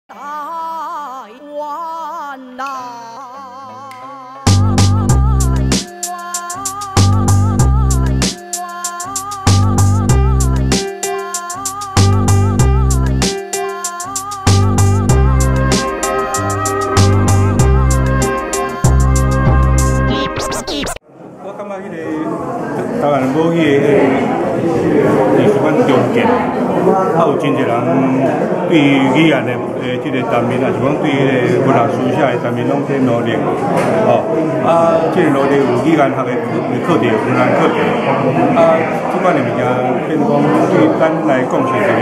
台灣來。我感覺彼个台灣母語的彼個藝術館重建，啊有真濟人對語言的這個層面，也是講對彼個文學書寫的層面攏在努力，吼。啊，這個努力有語言學的課題，有文學課題，啊，這款的物件變講對咱來講是一個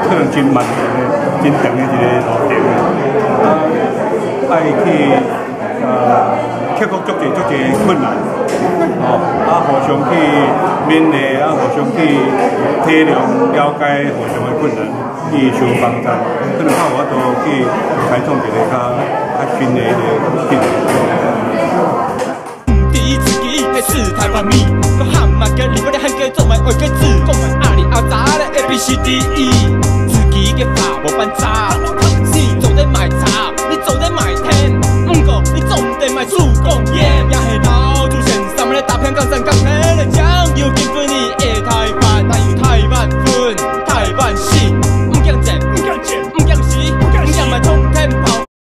可能真漫長的、真長的一個路程啊，愛去克服足濟足濟困難，吼，啊，互相去勉勵，啊，互相去體諒、了解互相的困難，去相幫助，可能較有法度去開創一個較新的一個境界。第一支是台灣米，我喊嘛個你，我咧喊個做賣學個字，講賣阿里阿雜咧 A B C D E，自己个法無辦法。